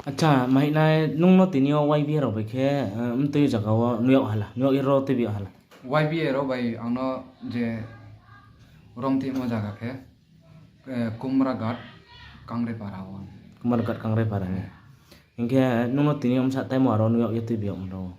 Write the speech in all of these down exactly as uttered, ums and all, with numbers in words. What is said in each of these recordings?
Acha, mahinai nung no tini yo Y B A rao bai khe, eh, mtui zaga wo nuh yag hala, nuh yag ye ro tuibi yag hala. Y B A rao bai ang no je rom timo zaga khe, eh, Kumraghat Kangrepara wo. Kumraghat Kangrepara ni. Hing khe nung no tini yo bsa time wo aro nuh yag ye tuibi yag mano?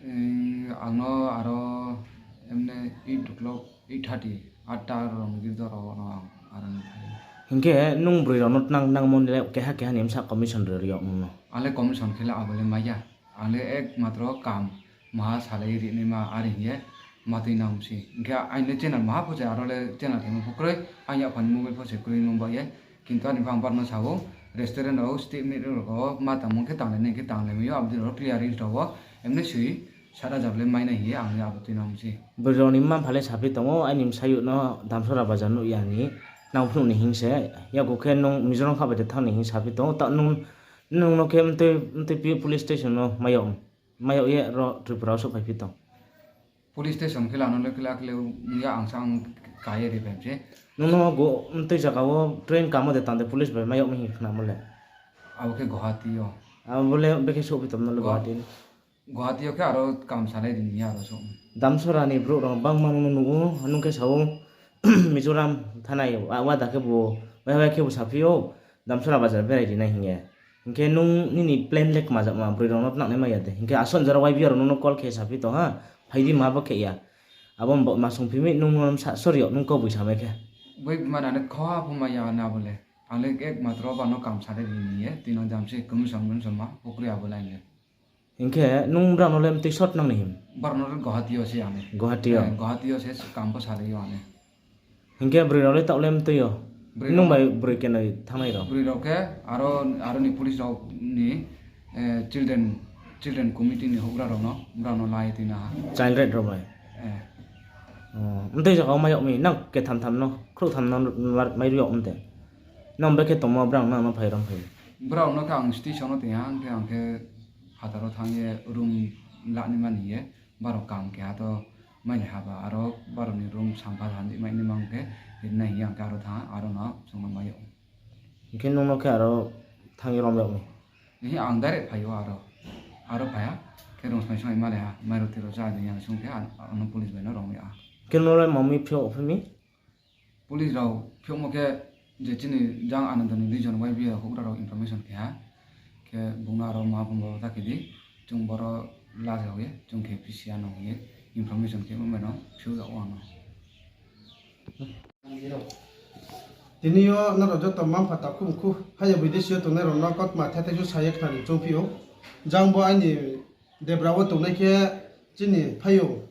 Eh, ang no aro emne eight o'clock, eight thirty, atta rong di doro no ang aro ni phai. Hing khe nung broi rao no tnang, tnangmo ni le keha keha ni bsa commission ri ri yag nung no? Ang le commission khe le abo le mai ya. Ang le ekmatro kam maha salai ri naima are hing ye ma tui nang si. Hing khe aini le channel maha pho se aro le channel khe ma pho kroi. Ang ya phan mobile pho se kroi nung ba ye. Kintu ani bang bar no sa ou, restaurant rao, street meet rao ma tangmo khe tanglai nai khe tanglai mai ou, abo dei rao clear ri rao wo, emne sui, sat hajar le mai nai hing ye ang le abo tui nang si. Broi rao ni mma mpha le saphi tong ou, aini bsayouh no Damsora bazar nuh ya ni, nang phnuh ni hing se, yaku khe nung Mizoram kha bai de thanng ni hing saphi tong ou, ta nung, nung no khe mtui, mtui pi police station no mai yag, mai yag ye ro Tripura wo souhphaiphi tong. Police station khe la no le khe la khe le ya ang sa ang ka ye ri phai se. Nung no go mtui zaga wo train kamo de tang de police bai mai yag mi hing khnamo le? Abo khe Guwahati yo. Abo le bekhe souhphi tong no le Guwahati? Guwahati yo khe aro kam salai di ni ya aro souh. Damsora ni brouh rao bangma nung no nuh ou, nung khe sa ou, Mizoram thanai, wa, wada khe bo, wai wai khe bo saphi ou, Damsora bazar berai ri nai hing ye. Hing khe nung nini plan le kma jakma, broi rao no tnang nai mai ya de. Hing khe asuh jora Y B A rao nung no call khe saphi tong ha, phai di ma bo khe ya. Abo bo ma sungphi mi nung no sa, sorry o, nung kauboi samai khe. Bai bma na le khoha pho mai ya na bo le. Ang le ekmatro ba no kam salai di ni ye, tui no jam se commission commission ma, pokri abo line le. Hing khe nung brao no le mtui sot nang ni him? Brao no le Guwahati yo se ang le. Guwahati yo? Eh, Guwahati yo se kam pho salai yo ang le. Hing khe broi rao le taoh le mtui yo? Nung bai broi kenoi thanngnai rao? Broi rao khe aro, aro ni police rao ni, eh, children, children committee ni houhgra rao no, brao no lai tui na ha. Child right rao bai? Eh. Oh, mtui zaga wo mai yag mi, nang ketham tham no, khrouh tham no mai ri yag mte. Nang bekhe tongmo brao nang no phai rom phai? Brao no khe ang station wo tong ha, hing khe ang khe phathar wo thanng ye room la ni mani ye. Brao kam keha to mai ni ha ba, aro brao ni room sampha thanng di mai ni mang khe, ri nai hing ye ang khe aro thanng, aro no chung no mai yag. Hing khe nung no khe aro thanng ye rom yag mi? Hing khe ang direct phai ou aro. Aro phai ha, khe rung smai smai ma le ha, mai rao tui rao chá di yang sung khe, ano police bai no rom yag ha. Khe nung no le mami phiyag phi mi? Police rao phiyagmo khe je chini jang Ananda ni region Y B A houhgra rao information khe ha. Khe bung no aro ma bung bo ta khe di, chung boro la rao ye, chung khe phi si ya no hing ye information khe mo bai no phiyag yag ou ano. Tini yo nrao joto mma mpha takhu mkhu, haya bidesi yo tongnai rao no kautma the the khe sa ye khna ni choungphi ou. Jang bo aini debra wo tongnai khe chini phaiyong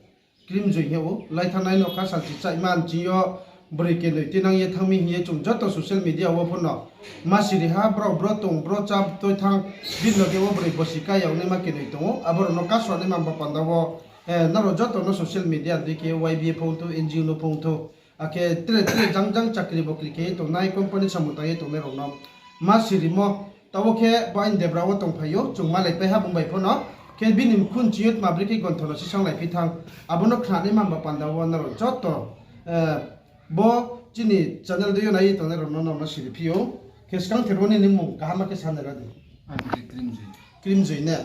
Krimjoi hing ou, lai thanngnai nokha salchi chaihma nching yo broi kenoi tuinang ye thanng mi hing ye chung joto social media wo pho no ma siri ha, brao bro tong, bro chá toi thanng, bini loge wo broi bosi ka yag naima kenoi tong ou, abo rao no kaso naima ba panda wo, eh, nrao joto no social media dei khe Y B A phongthou, N G O no phongthou, akhe tre tre jang jang chakri bokri khe ye tongnai, company samung tang ye tongnai rao no ma sirimo, taoh wo khe bo aini debra wo tongphai ou, chung malaipai ha bung bai pho no, khe bini mkhu nching yo tma brekhe gontho no sisanglai phi thanng, abo no khna naima ba panda wo nrao joto, eh, bo chini channel dei yo nai ye tongnai rao no, no, no siri phi ou, khe skangther wo nini mmung kaham khe sa nai ra di. Krimjoi ne?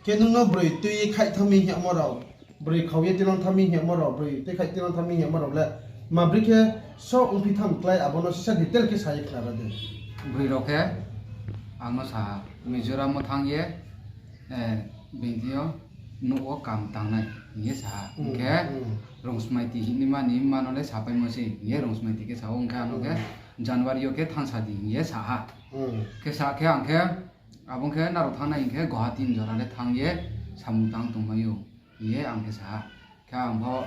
Khe nung no broi tui ye khaih thanng mi hing yagmo rao, broi khau ye tuinang thanng mi hing yagmo rao, broi tui khaih tuinang thanng mi hing yagmo rao le, ma brekhe so ongphi thanng klái abo no sisa detail khe sa ye khna ra di. Broi rao khe ang no sa ha, Mizoram wo thanng ye, eh, bini yo nouh wo kam tangnai hing ye sa ha. Hing khe Rongsmaiti hingnaima ni mma no le sapaimo se hing ye Rongsmaiti khe sa ou, hing khe ano khe January yo khe thanngsa di hing ye sa ha. Khe sa khe ang khe, abo khe nrao thanngnai hing khe Guwahati ni jora le thanng ye samung tang tongmai ou hing ye ang khe sa ha. Khe ang pho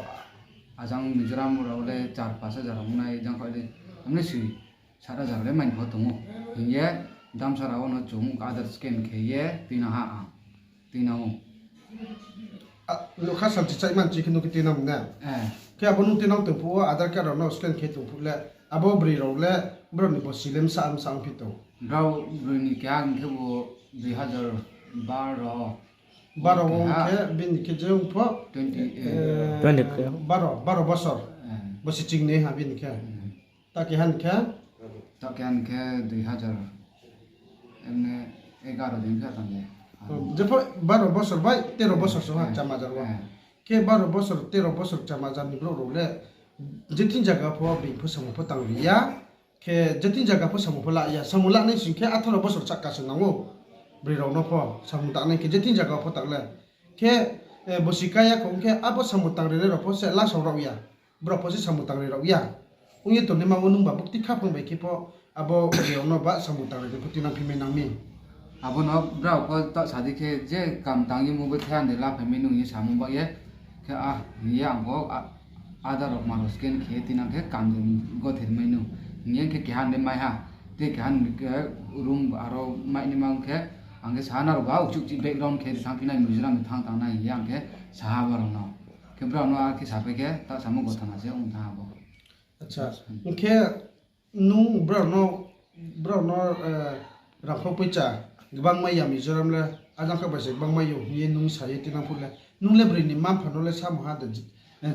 ajang Mizoram rao le char pash hajar ong nai, jang khe le, amle sui sat hajar le mai ni pho tong ou hing ye, Damsora wo no chung Aadhaar scan khe ye tuinang ha ang, tuinang ou. Nokha salchi chaihma nching khe nung khe tuinang na? Khe abo nung tuinang tong phuh wo Aadhaar card rao no scan khe tong phuh le, abo broi rao le, brao ni bosi le bsa bsa ongphi tong? Brao broi ni keha hing khe bo dui hazar baro. Baro wo ong khe bini khe je ong pho, baro, baro bosor. Bosi chingnoi ha bini khe. Ta keha ni khe? Ta keha ni khe dui hazar, emne, Egaro din khe tang de. Jepho baro bosor bai tero bosor so ha Chamajar wo. Khe baro bosor, tero bosor Chamajar ni brouh rao le je thing zaga pho being pho samung pho tang ri ya. Khe je thing zaga pho samung pho la ya. Samung lanai sing khe atharo bosor sahka se nang ou. Broi rao no pho samung tangnai khe je thing zaga pho tang le. Khe, bosi kaya kho ong khe abo samung tangrinai rao pho se lasao rao ya. Brao pho se samung tangri rao ya. Ong ye tongnaima wo nung ba bukti khaphang bai khe pho abo broi rao no ba samung tangrinai pho tinang phi mai nang mi. Abo no brao pho ta sa di khe je kam tang ye mobile thai ang de laphai mai nung ye samung ba ye. Khe a, hing ye ang pho, Aadhaar rao ma rao scan khe ye tinang khe kam de gothe mai nung. Hing ye khe keha ni mai ha. Tei keha ni khe room aro mai ni ma ong khe, ang khe sa ha nrao ba uchih uchih background khe thanngphi nai Mizoram ni thanng tang nai hing ye ang khe sa ha brao no. Khe brao no ar khe sapai khe ta samo gothona se ong thanng ha bo. Acha, hing khe nung brao no, brao no rangkho poicha gbang mai ya Mizoram le, ajang kha bai se gbang mai yo hing ye nung sa ye tinang phuh le, nung le broi ni mma-mpha no le samo ha de,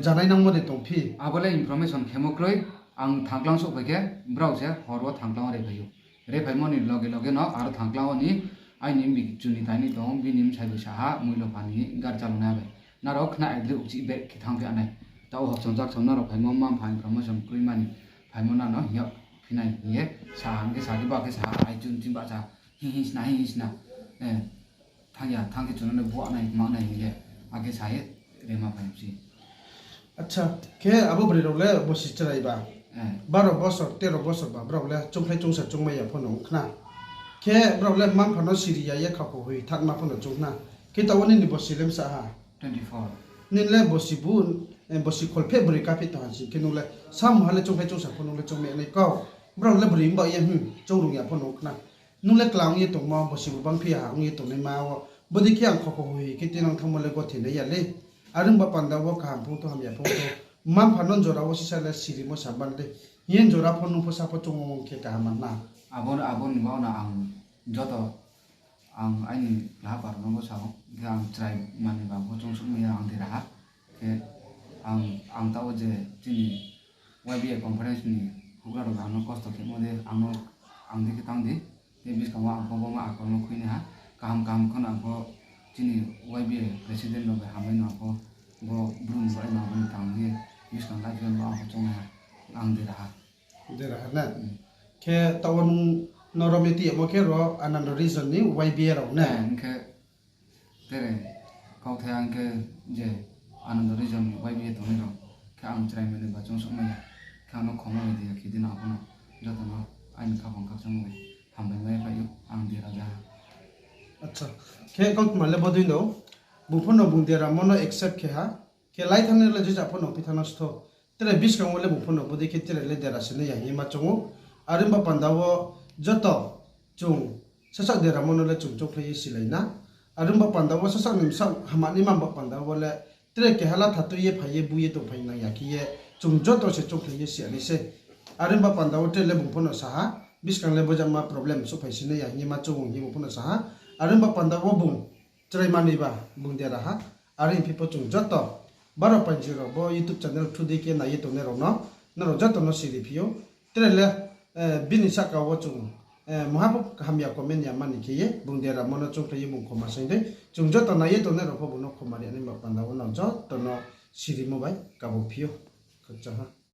janai nangmo de tongphi? Abo le information khemo kroi, ang Thangklang souhphai khe brao se hor wo Thangklang wo rephai ou. Rephaimo ni loge loge no aro Thangklang wo ni aini mbi chuni taini tong ou, bini bsai bai sa ha, Muilopha ni gari chalongnai bai. Nrao khna address uchih back khe thanngphi nai. Taoh wo hoksom jaksom nrao phaimo mma-mpha information kroima ni phaimo nrao no hing yag phi nai hing ye sa ha, hing khe sa khe ba khe sa ha, ai chun ching bahcha, hing hing sna, hing hing sna. Thanng ya, thanng khe chung no le buahnai, mangnai hing ye, akhe sa ye rema phai si. Acha, khe abo broi rao le bosi chrai ba? Baro bosor, tero bosor ba, brao le choungkhlai choungsa choungmai ya pho no ong khna. Khe brao le mma-mpha no siri ya ye khakho hoi thanngma pho no choung khna. Khe taoh wo nini bosi le bsa ha? Nini le bosi bu, bosi kholpheh broi kaphi tong ha sing khe nung le samung ha le choungkhlai choungsa pho nung le choungmai nai kau. Brao le broi mba ye, hmm, choungrung ya pho no ong khna. Nung le klang ye tongmo, bosi bu bangphi ya ha ong ye tongnaima wo. Bodei khe ang khakho hoi khe tinang thanngmo le gothe nai ya le. Are ong ba panda wo kaham phung tho, hamya phung tho. Mma-mpha no jora wo sisa le sirimo sa ban de. Hing ye jora pho nung pho sa pho choung khe kaham ma na. Abo, abo ni baoh no ang joto ang aini lahapar no bo sa ou, khe ang chrai mani ba pho choungsouhmai ya ang dera ha. Khe ang, ang taoh wo je chini Y B A conference ni houhgra rao ang no kosto khemo de, ang no, ang di khe tang di. Tei buskang wo ang pho bo ma akol no khui nai ha. Kaham kaham kho no ang pho chini Y B A president rao bai hambai no ang pho bo brum bai ma bo ni tang ye buskang lai khe bo ang pho choung nai ha. Ang dera ha. Dera ha na? Khe taoh wo nung no rom ye ti yamo khe ro Ananda region ni Y B A rao na? Hing khe tere kauthai ang khe je Ananda region ni Y B A tongnai rao khe ang chrai mani ba choungsouhmai ya. Khe ang no khoma bai di ya khe di na pho no joto no aini khaphang khakchangmo bai hambai mai phai ou ang dera ja ha. Acha, khe kautma le bodei no, bung pho no bung deramo no accept khe ha. Khe lai thanngnai le jeja pho no phi thanng no stho. Tre buskang wo le bung pho no bodei khe tre le dera se nai ya hing ye ma choung ou. Are ong ba panda wo joto chung sasaoh deramo no le chung choungkhlai ye silai na. Are ong ba panda wo sasaoh ni bsaoh hama ni ma ba panda wo le tre keha latha tui ye phai ye bu ye tongphai nang ya khe ye chung joto se choungkhlai ye si ya nai se. Are ong ba panda wo tre le bung pho no sa ha, buskang le bojama problem souhphai si nai ya hing ye ma choung ou hing ye bung pho no sa ha. Are ong ba panda wo bung chrai mani ba bung dera ha. Are ong phi pho chung joto baro painji rao bo YouTube channel through dei khe nai ye tongnai rao no, nrao joto no siri phi ou. Tre le bini sahka wo chung mungha pho hamya comment ya mani khe ye bung deramo no choungkhlai ye bung khoma saing dei. Chung joto nai ye tongnai rao pho bung no khoma ri nai ba panda wo no joto no sirimo bai kabo phi ou. Khakchang ha.